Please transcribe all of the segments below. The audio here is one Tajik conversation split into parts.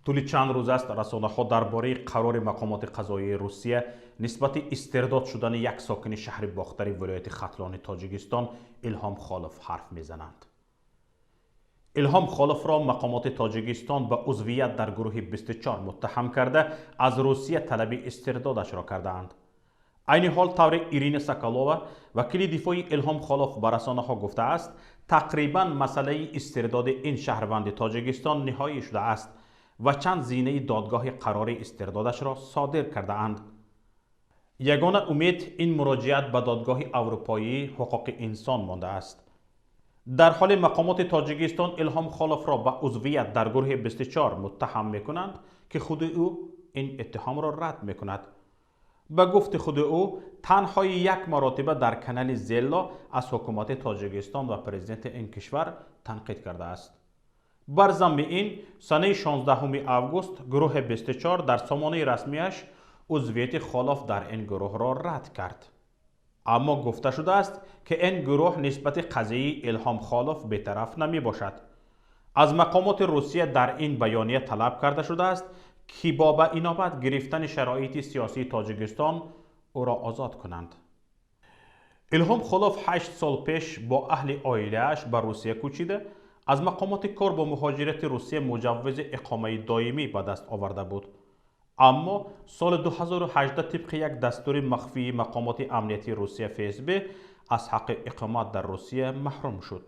Тӯли чанд рӯз аст, расонаҳо дар бораи қарори мақомоти қазоии Русия нисбати истирдод шудани як сокини шаҳри Бохтари вилояти Хатлони Тоҷикистон Илҳом Холов ҳарф мезананд. Илҳом Холовро мақомоти Тоҷикистон ба узвият дар гурӯҳи 24 муттаҳам карда, аз Русия талаби истирдодашро кардаанд. Айни ҳол, тавре Ирина Соколова, вакили дифои Илҳом Холов, ба расонаҳо гуфтааст, тақрибан масъалаи истирдоди ин шаҳрванди Тоҷикистон ниҳоӣ шудааст ва чанд зинаи додгоҳи қарори истирдодашро содир кардаанд. Ягона умед ин муроҷиат ба Додгоҳи Аврупоии ҳуқуқи инсон мондааст. Дар ҳоле мақомоти Тоҷикистон Илҳом Холовро ба узвият дар гурӯҳи 24 муттаҳам мекунанд, ки худи ӯ ин иттиҳомро рад мекунад. Ба гуфти худи ӯ, танҳо як маротиба дар канали Зелло аз ҳукумати Тоҷикистон ва президенти ин кишвар танқид кардааст. Бар замми ин, санаи 16 август гурӯҳи 24 дар сомонаи расмиаш узвияти Холов дар ин гурӯҳро рад кард. Аммо гуфта шудааст, ки ин гурӯҳ нисбати қазияи Илҳом Холов бетараф намебошад. Аз мақомоти Русия дар ин баёния талаб карда шудааст, ки бо ба инобат гирифтани шароити сиёсии Тоҷикистон ӯро озод кунанд. Илҳом Холов 8 сол пеш бо аҳли оилааш ба Русия кӯчида, аз мақомоти кор бо муҳоҷирати Русия муҷаввизи иқомаи доимӣ ба даст оварда буд. Аммо соли 2018 тибқи як дастури махфии мақомоти амниятии Русия ФСБ аз ҳаққи иқомат дар Русия маҳрум шуд.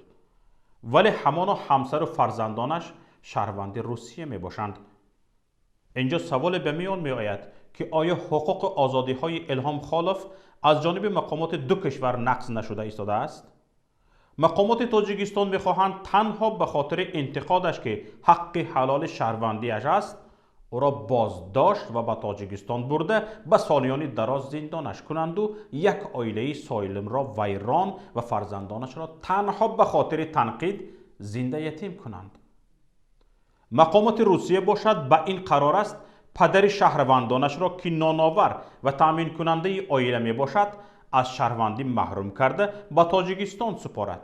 Вале ҳамоно ҳамсару фарзандонаш шаҳрванди Русия мебошанд. Инҷо саволе ба миён меояд, ки оё ҳуқуқу озодиҳои Илҳом Холов аз ҷониби мақомоти ду кишвар нақз нашуда истодааст? Мақомоти Тоҷикистон мехоҳанд танҳо ба хотири интиқодаш, ки ҳаққи ҳалоли шаҳрвандиаш аст, ӯро боздошт ва ба Тоҷикистон бурда, ба солиёни дароз зиндонаш кунанду як оилаи солимро вайрон ва фарзандонашро танҳо ба хотири танқид зинда ятим кунанд. Мақомоти Русия бошад, ба ин қарор аст, падари шаҳрвандонашро, ки ноновар ва таъминкунандаи оила мебошад, аз шаҳрвандӣ маҳрум карда, ба Тоҷикистон супорад.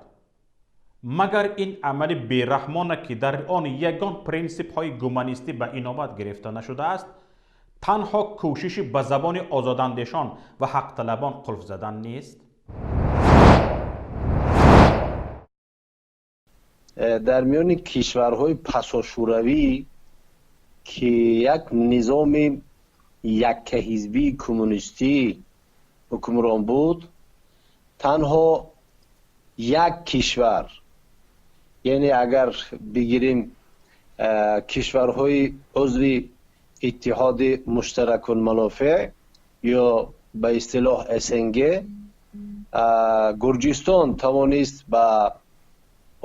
Магар ин амали бераҳмона, ки дар он ягон принсипҳои гуманистӣ ба инобат гирифта нашудааст, танҳо кӯшиши ба забони озодандешон ва ҳақталабон қулф задан нест? Дар миёни кишварҳои пасошӯравӣ, ки як низоми яккаҳизбии коммунистӣ ҳукмрон буд, танҳо як кишвар, яъне агар бигирем кишварҳои узви Иттиҳоди Муштаракулманофеъ ё ба истилоҳ СНГ, Гурҷистон тавонист ба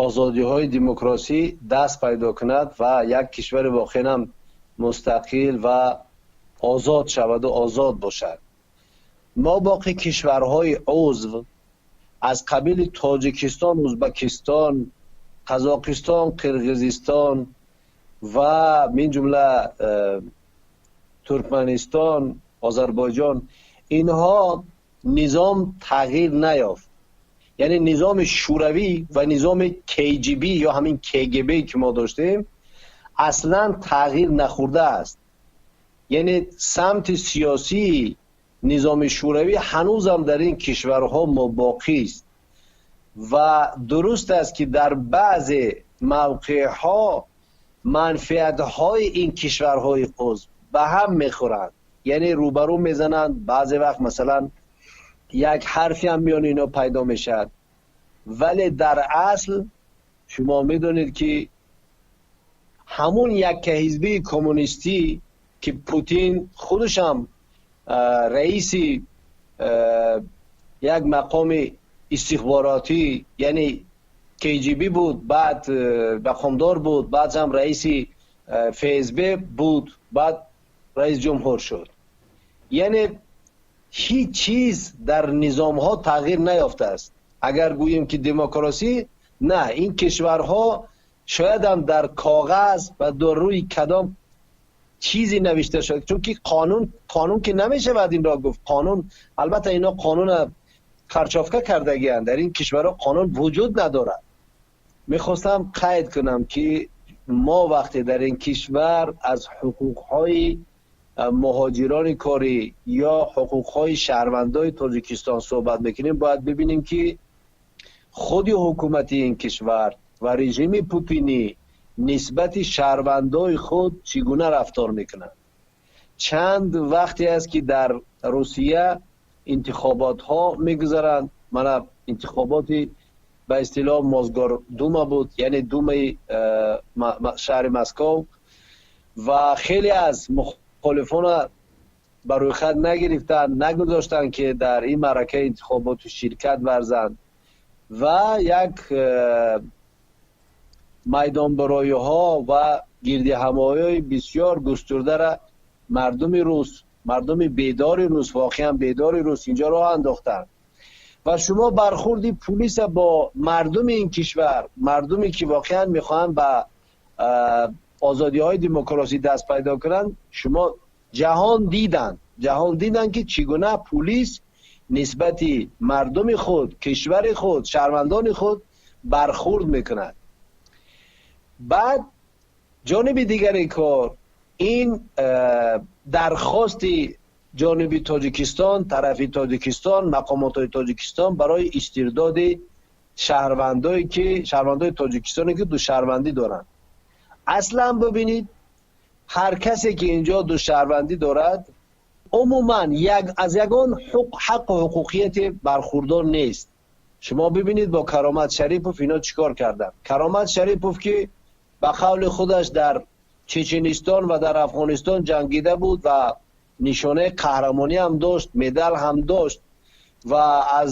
озодиҳои демократӣ даст пайдо кунад ва як кишвари воқеан мустақил ва озод шаваду озод бошад. Мо боқӣ кишварҳои узв аз қабили Тоҷикистон, Ӯзбекистон, Қазоқистон, Қирғизистон ва мин ҷумла Туркманистон, Озарбойҷон, инҳо низом тағйир наёфт. Яъне низоми шӯравӣ ва низоми КГБ ё ҳамин КГБ, ки мо доштем, аслан тағйир нахӯрдааст. Яъне самти сиёсии низоми шӯравӣ ҳанӯзам дар ин кишварҳо мобоқист ва дуруст аст, ки дар баъзе мавқеъҳо манфиатҳои ин кишварҳои узв ба ҳам мехӯранд, яъне рӯбарӯ мезананд. Баъзе вақт, масалан, як ҳарфи ҳам миёни ино пайдо мешавад, вале дар асл шумо медонед, ки ҳамун яккаҳизбии коммунистӣ, ки Путин худашам раиси як мақоми истихборотӣ, яъне КГБ буд, баъд мақомдор буд, баъд ҳам раиси ФСБ буд, баъд раис ҷумҳур шуд. Яъне ҳеҷ чиз дар низомҳо тағйир наёфтааст. Агар гӯем, ки демократӣ, на, ин кишварҳо шоядам дар коғаз ва дар рӯи кадом чизе навишта шуд, чунки қонун, қонун ки намешавад инро гуфт қонун. Албатта, ино қонуна харчовка кардагианд, дар ин кишварҳо қонун вуҷуд надорад. Мехостам қайд кунам, ки Мо вақте дар ин кишвар аз ҳуқуқҳои муҳоҷирони корӣ ё ҳуқуқҳои шаҳрвандои Тоҷикистон суҳбат мекунем, бояд бибинем, ки худи ҳукумати ин кишвар ва режими путинӣ нисбати шаҳрвандои худ чӣ гуна рафтор мекунанд. Чанд вақте аст, ки дар Русия интихоботҳо мегузаранд. Мана интихоботи ба истилоҳ Мосгордума буд, яъне думаи шаҳри Москов, ва хеле аз мухолифона ба рӯйхат нагирифтанд, нагузоштанд, ки дар ин маъракаи интихоботу ширкат варзанд ва як майдонбароиҳо ва гирдиҳамоиҳои бисёр густурдара мардуми рус, мардуми бедори рус, воқеан бедори рус инҷо роҳ андохтанд. Ва шумо бархурди пулиса бо мардуми ин кишвар, мардуме ки воқеан мехоҳанд ба озодиҳои демократӣ даст пайдо кунанд, шумо ҷаҳон диданд, ҷаҳон диданд, ки чӣ гуна пулис нисбати мардуми худ, кишвари худ, шаҳрвандони худ бархурд мекунад. Баъд ҷониби дигари кор ин дархости ҷониби Тоҷикистон, тарафи Тоҷикистон, мақомотҳои Тоҷикистон барои истирдоди шаҳрвандое ки шаҳрвандои тоҷикистоне ки душаҳрвандӣ доранд. Аслан бибинед, ҳар касе ки инҷо душаҳрвандӣ дорад, умуман як аз ягон ҳаққу ҳуқуқияте бархурдор нест. Шумо бибинед, бо Каромат Шарипов ино чӣ кор карданд. Каромат Шарипов, ки ба қавли худаш дар Чеченистон ва дар Афғонистон ҷангида буд ва нишонаи қаҳрамонӣ ҳам дошт, медал ҳам дошт ва аз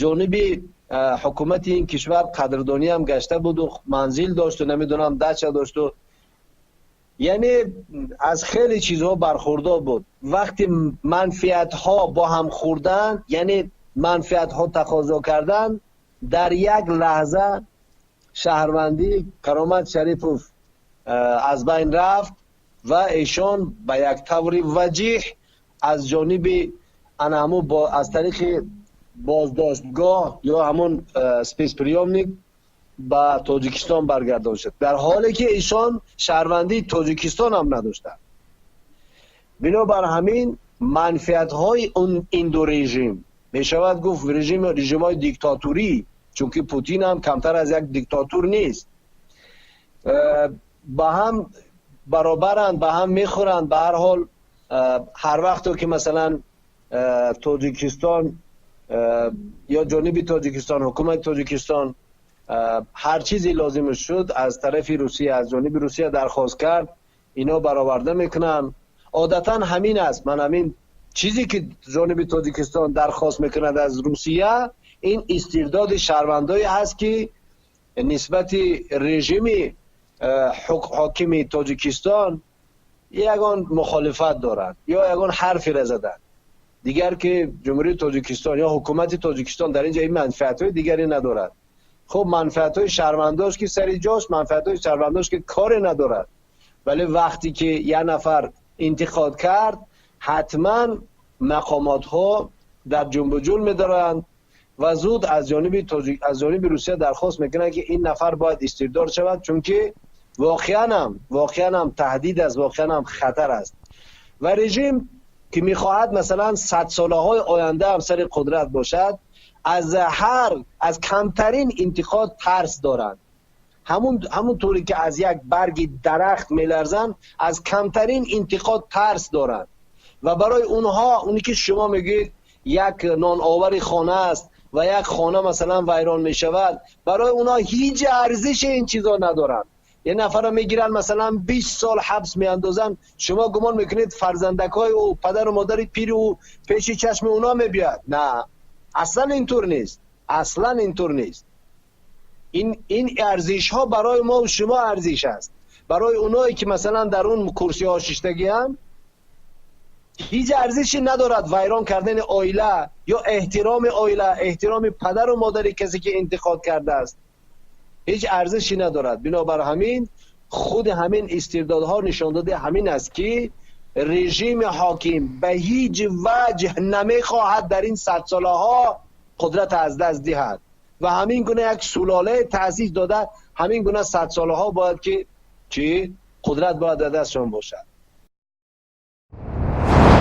ҷониби ҳукумати ин кишвар қадрдонӣ ҳам гашта буду манзил дошту, намедонам, дача дошту, яъне аз хеле чизҳо бархурдор буд. Вақте манфиатҳо бо ҳам хӯрданд, яъне манфиатҳо тақозо карданд, дар як лаҳза шаҳрвандии Каромат Шарипов аз байн рафт ва эшон ба як таври ваҷиҳ аз ҷониби ана ҳамун аз тариқи боздоштгоҳ ё ҳамун спецприёмник ба Тоҷикистон баргардон шуд, дар ҳоле ки эшон шаҳрвандии Тоҷикистон ҳам надоштанд. Бинобар ҳамин манфиатҳои ин ду режим, мешавад гуфт режимҳои диктатурӣ, чунки Путин ҳам камтар аз як диктатур нест, ба ҳам баробаранд, ба ҳам мехӯранд. Ба ҳар ҳол, ҳар вақто ки масалан Тоҷикистон ё ҷониби Тоҷикистон, ҳукумати Тоҷикистон ҳар чизе лозим шуд, аз тарафи Русия, аз ҷониби Русия дархост кард, ино бароварда мекунанд. Одатан ҳамин аст. Ман ҳамин чизе ки ҷониби Тоҷикистон дархост мекунад аз Русия, ин истирдоди шаҳрвандое ҳаст, ки нисбати режими ҳокими Тоҷикистон ягон мухолифат доранд ё ягон ҳарферо заданд. Дигар ки Ҷумҳурии Тоҷикистон ё ҳукумати Тоҷикистон дар инҷа ин манфиатҳои дигаре надорад. Хуб, манфиатҳои шаҳрвандош ки сари ҷост, манфиатҳои шаҳрвандош ки коре надорад, вале вақте ки як нафар интиқод кард, ҳатман мақомотҳо дар ҷунбуҷул медоранд ва зуд аз ҷониби Русия дархост мекунанд, ки ин нафар бояд истирдод шавад, чунки воқеан ҳам таҳдид аст, воқеан ҳам хатар аст. Ва режим ки мехоҳад масалан садсолаҳои оянда ҳам сари қудрат бошад, аз камтарин интиқод тарс доранд. Ҳамун туре ки аз як барги дарахт меларзанд, аз камтарин интиқод тарс доранд. Ва барои онҳо уне ки шумо мегӯед як ноновари хона аст ва як хона масалан вайрон мешавад, барои онҳо ҳеҷ арзиши ин чизо надоранд. Як нафарро мегиранд, масалан 20 сол ҳабс меандозанд. Шумо гумон мекунед фарзандакҳои ӯ, падару модари пири ӯ пеши чашми онҳо мебиёяд? На, аслан интур нест, аслан интур нест. Ин арзишҳо барои мо шумо арзиш аст. Барои онҳое ки масалан дар он курсиҳо шиштагианд, ҳеҷ арзише надорад вайрон кардани оила ё эҳтироми оила, эҳтироми падару модари касе ки интиқод кардааст, ҳеҷ арзише надорад. Бинобар ҳамин худи ҳамин истирдодҳо нишондоди ҳамин аст, ки режими ҳоким ба ҳеҷ ваҷҳ намехоҳад дар ин садсолаҳо қудрат аз даст диҳад ва ҳамин гуна як сулолае таъсис дода, ҳамин гуна садсолаҳо бояд ки Чӣ? Қудрат бояд дар дастшон бошад.